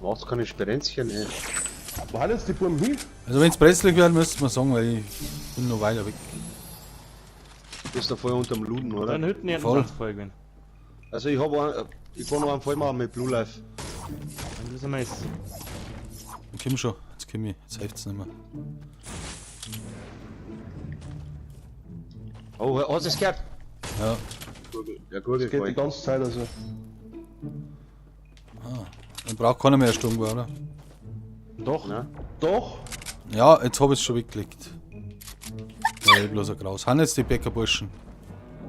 Brauchst keine Sperenzchen, ey. Wo haben jetzt die Buben hin? Also wenn es brenzlig wird, müsste man sagen, weil ich bin noch weiter weg. Bist du voll unterm Luden, oder? Dann Hütten hier Voll. voll gewesen. Also ich hab einen, ich kann noch einen voll machen mit Blue Life. Dann wissen wir es. Ich komm schon, jetzt komm ich, jetzt hilft's nicht mehr. Oh, hast du es gehört? Ja. Ja, gut, Das geht die ganze Zeit, also. Dann braucht keiner mehr Sturmgewehr, oder? Doch. Na? Doch! Ja, jetzt hab ich's schon weggelegt. Ja, ich bloß ein Graus. Haben jetzt die Bäckerburschen.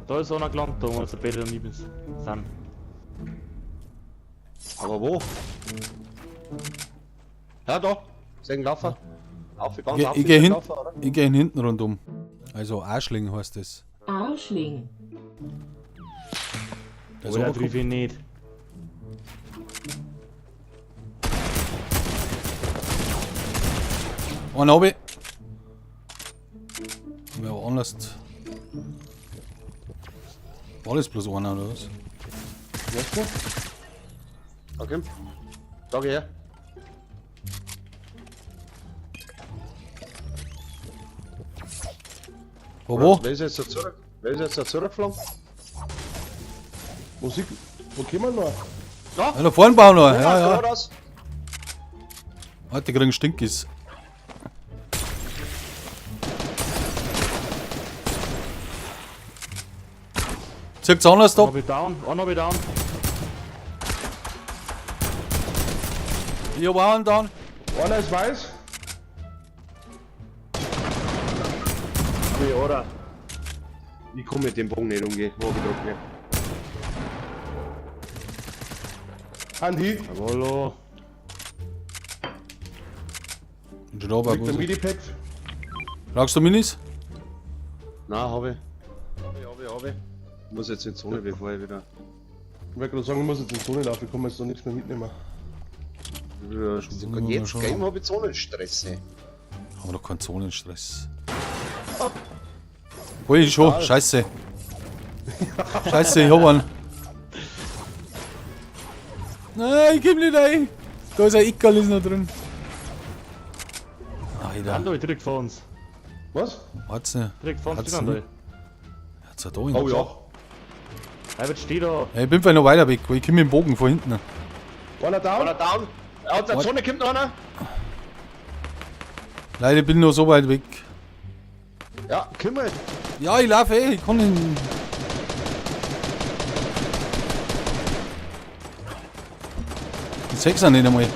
Da ist einer gelandet, da wo jetzt der Peter und ich sind. Aber wo? Ja, da. Sehen Laufer. Auf, ganz Ich, auf, ich geh hin, Laufer, oder? ich geh hinten rundum. Also Arschling heißt das. Arschling. Der ist Oder triff runtergekommen. ich nicht. Einen hab ich. Hab ich aber anders. War das bloß einer oder was? Weißt du? Okay. Da geh her. Wo, wo? Wer ist jetzt da zurück? Wer ist jetzt da zurückgeflogen? Musik. Wo kommen wir noch? Da! Ja, da vorne bauen noch. Ja, ja. Geradeaus. Warte, die kriegen Stinkis. Zirkt's anders da? Einer hab ich down, einer hab ich down. Ich hab auch einen down. Einer ist weiß. Nee, oder? Ich komm mit dem Bogen nicht umgehen. Wo hab ich doch nicht. Andi. Jawollo. Bin schon da, Liegt der Barbosa. Medipack. Brauchst du Minis? Nein, hab ich. Hab ich, hab ich, hab ich. Ich muss jetzt in die Zone, bevor ich wieder. Ich wollte gerade sagen, ich muss jetzt in die Zone laufen, ich kann mir jetzt noch nichts mehr mitnehmen. Schon, Jetzt schon. Game hab ich Zonenstress, ey. Haben wir doch keinen Zonenstress. Hol ich schon, scheiße. Scheiße, ich hab einen. Nein, ich komm nicht rein. Da ist ein Ickerl ist noch drin. Alter, Ando, direkt vor uns. Was? wart's nicht. Direkt vor uns Hat's steht Ando. nicht? Hat's er da hin? Oh ja. Herbert steht da. Ja, ich bin vielleicht noch weiter weg, weil ich komm mit dem Bogen von hinten. Einer down? Einer down. Aus der Zone kommt noch einer. Leider bin ich noch so weit weg. Ja, komm mal. Ja, ich laufe eh, ich kann ihn. Ich seh's auch nicht einmal.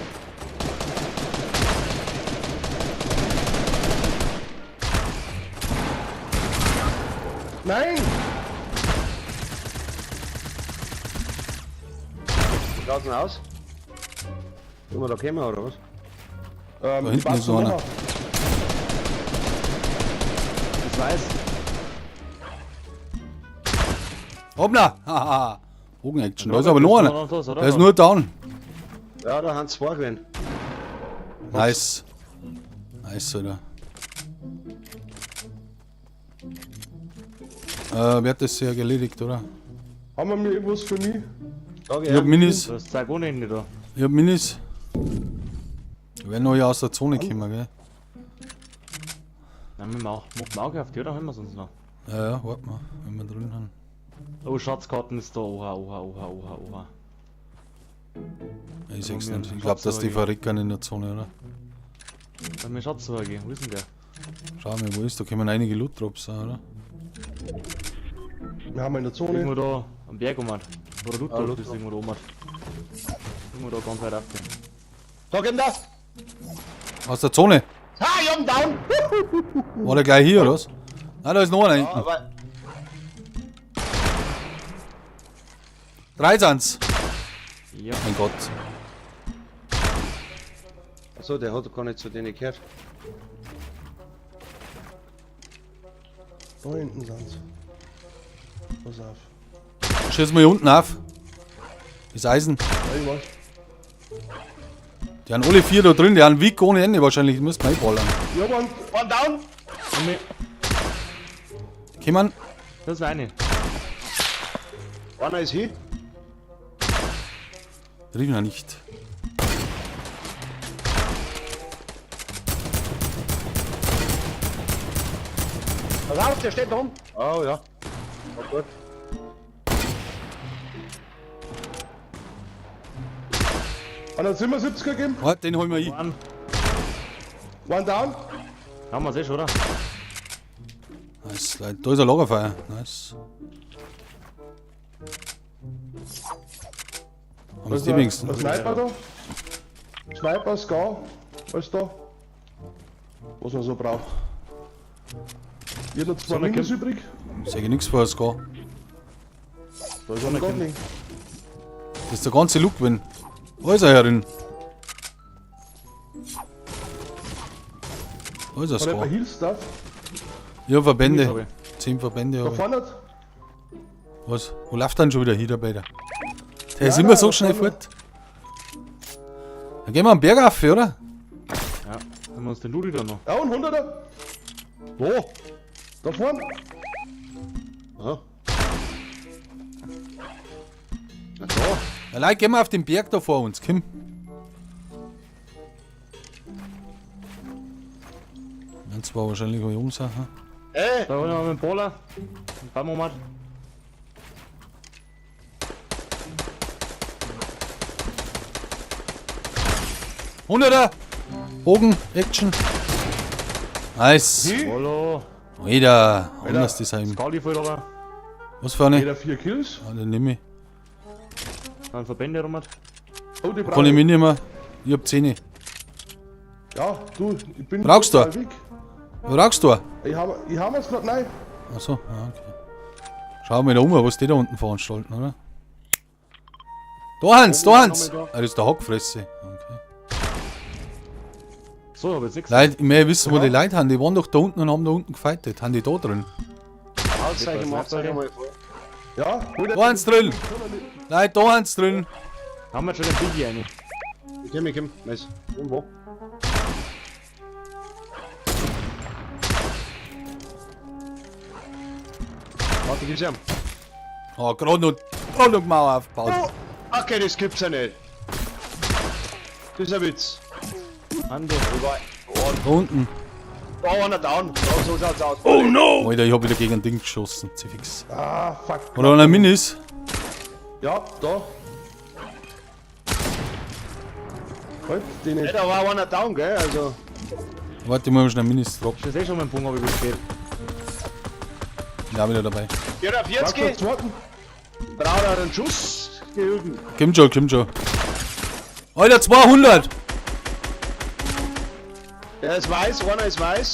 Nein! Wie schaut's denn aus? Wollen wir da kommen, oder was? Da Die hinten ist Batzen noch einer. noch. Ich weiß. Hoppla! Haha! Bogen-Action. Da ist aber noch einer. Das, oder? Der ist nur down. Ja, da haben zwei gewesen. Nice. Nice, Alter. Wird das ja erledigt, oder? Haben wir mir irgendwas für mich? Da geh Ich hab her. Minis. Das zeigt ohne Ende da. Ich hab Minis. Wir werden noch hier aus der Zone kommen, gell? Nein, wir machen wir Auge auf die, oder? Haben wir sonst noch? Ja, ja, warte mal, wenn wir drin haben. Oh, Schatzkarten ist da. Oha, oha, oha, oha, oha. Ich seh's wir nicht. Ich glaub, dass die Schatz- verrecken in der Zone, oder? Bei mir Schatzsorge. Wo ist denn der? Schau mal, wo ist? Da kommen einige Loot Drops auch, oder? Wir haben in der Zone. Irgendwo da am Berg um. Wo der Loot Ah, Drop Loot ist, Drop. irgendwo da oben. Irgendwo da ganz weit auf. Da kommt er. Aus der Zone! Ha, ich hab ihn down. War der gleich hier, oder was? Nein, da ist noch einer Ja, hinten. aber Drei sind's. Ja. Mein Gott. Achso, der hat gar nicht zu denen gehört. Da hinten sind's. Pass auf. Schieß mal hier unten auf. Das Eisen. Ja, ich weiß. Die haben alle vier da drin, die haben Wick ohne Ende wahrscheinlich. Die müssen wir einballern. Ja, Mann. One down. Kommen. Das ist eine. Einer ist hin. Triff ihn nicht. Pass auf, der steht da oben. Oh ja. Oh gut. An der 77er gegeben. Warte, den holen wir ein. One. One down. Haben wir's eh schon, oder? Nice, Leute. Da ist ein Lagerfeuer. Nice. Haben wir die wenigstens? Ein Sniper da. Sniper, Scar. Alles da. Was man so braucht. Ich hab noch zwei Sonne Minis kommt. übrig. Sag ich nichts vor, Scar. Da ist ein Gatling. Das ist der ganze Look gewesen. Wo ist er herin? Da ist er Hat jemand Scar. Heal Stuff? Ja, Minis hab Verbände. ich. 10 Verbände Da habe ich. vorne. Was? Wo läuft dann schon wieder hin, der Beider? Der ist Ja, immer nein, so da schnell vorne. fort. Dann gehen wir am Berg auf, oder? Ja. Haben wir uns den Ludi da noch. Ja, ein 100er. Wo? Da vorne. Aha. Na da. Ja, Leute, gehen wir auf den Berg da vor uns, komm. Jetzt war wahrscheinlich eine Jungsache. Ey, Da holen wir mit dem Bohler. Ein paar Monate. Hunderter! Bogen, Action. Nice. Hallo. Alter, anders Design. Skali voll, oder? Was für eine? Jeder 4 Kills. Ah, den nehme ich. Dann Verbände rum. Oh, die Kann brauche ich mitnehmen. Ich hab 10. Ja, du, ich bin. Brauchst du? total weg. Brauchst du? Ich hab, ich hab es grad nein. Achso, ah, okay. Schauen wir da um, was die da unten veranstalten, oder? Da Hans, da Hans! Ah, das ist der Hackfresse. Okay. So, hab jetzt nichts. Leute, ich möchte wissen, wo die Leute haben. Die waren doch da unten und haben da unten gefightet. Haben die da drin? Auszeige, macht's euch einmal vor. Ja, hol Da Hans drin! Leute, da Hans drin! Haben wir schon den Biggie eine. Ich komm, ich komm. Nice. Irgendwo. Warte, gib's ihm. Oh, gerade noch, grad noch die Mauer aufgebaut. Oh, okay, das gibt's ja nicht. Das ist ein Witz. Andi. Da unten. Da einer down. Da, so schaut's aus. Oh no! Alter, ich hab wieder gegen ein Ding geschossen. Zifix. Ah, fuck. Oder einer Minis. Ja, da. Halt, den Ja, nicht. da war einer down, gell? Also. Warte, ich muss mal schnell Minis droppen. Ich sehe schon meinen Bogen, aber wie es geht. Bin auch wieder dabei. Brauchst du 44 einen zweiten? braucht er einen Schuss. Gehülfen. Komm schon, komm schon. Alter, 200! Der ist weiß, einer ist weiß.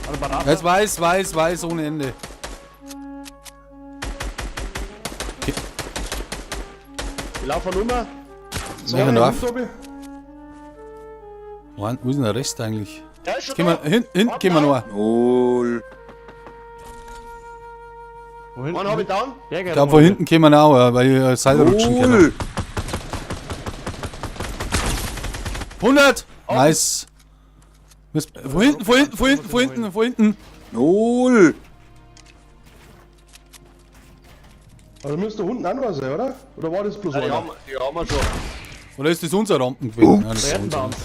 Also Banane. Jetzt weiß, weiß, weiß ohne Ende. Ich laufe Nummer. So, ja, Tobi. Wo ist denn der Rest eigentlich? Der ist schon Gehen wir, da. hinten gehen wir noch. Wo hinten? Einen hab ich down. Berge Ich glaube, von hinten gehen wir auch, weil ich Seil rutschen kann. 100! Nice! Von hinten, von hinten, von hinten, von hinten, von hinten. Null. Also müsste unten auch noch sein, oder? Oder war das bloß Ja, die einer? haben, die haben wir schon. Oder ist das unser Rampen gewesen? Ja, das ist Da hinten bei unser. uns.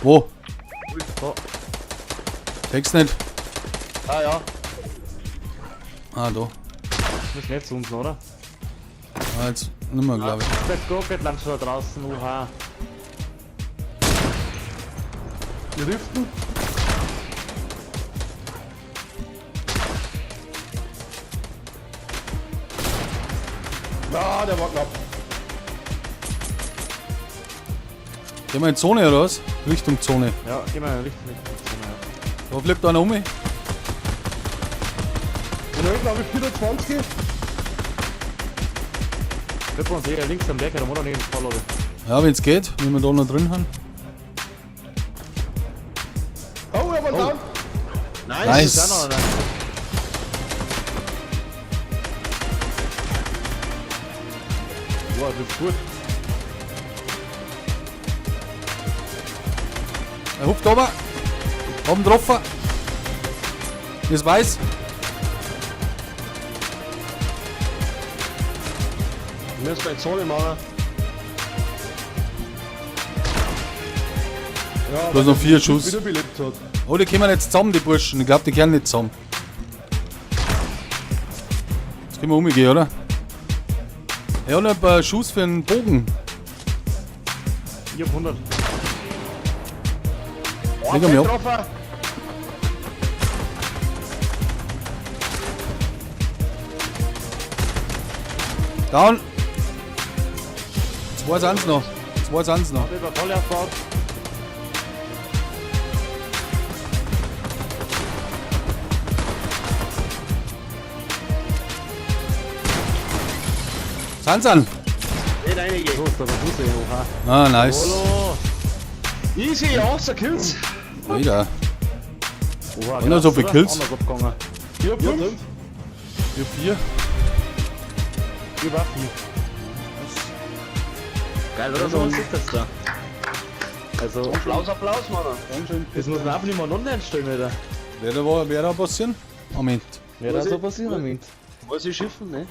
Wo? Da. Text nicht. Ah ja. Ah, da. Müssen nicht zu uns, oder? Ah, jetzt nimmer, glaube ich. Der Rocket Launcher da draußen, oha. Die Riften? Na, der war knapp. Gehen wir in Zone oder was? Richtung Zone. Ja, gehen wir in Richtung Zone, ja. Da fliegt einer um. Und da hinten habe ich 24. Wird bei uns eher links am Berg herum, oder? Neben dem Vorlage. Ja, wenn's geht, wenn wir da noch drin haben. Oh, er war down. Nice. Nice. Ist auch noch einer. Boah, das ist gut. Er hupft oben. Oben drauf. Das weiß. Wir müssen bei Zone machen. Ja, Bloß noch 4 Schuss. Wiederbelebt hat. Oh, die kommen jetzt zusammen, die Burschen. Ich glaube, die kehren nicht zusammen. Jetzt können wir umgehen, oder? Ja, noch ein paar Schuss für den Bogen. Ich hab 100. Leg ihn mir ab. Getroffen. Down. Zwei sind's noch. Zwei sind's noch. Über voll erfahren. Sind's an. Nicht reingehen. So ist aber Busse, oha. Ah, nice. Hallo. Easy, 18 Kills. Wieder. Oha, Und noch so viele oder? Kills. Anders abgegangen. Ich hab 5. Ich hab 4. Ich hab auch 4. Geil, oder? So was ist das da. Also, Applaus, Applaus, Mann. das muss man einfach nicht mehr online stellen, Alter. Wer da, wer da passieren? Moment. Wer da so passieren, Moment. Was ist Schiffen, ne?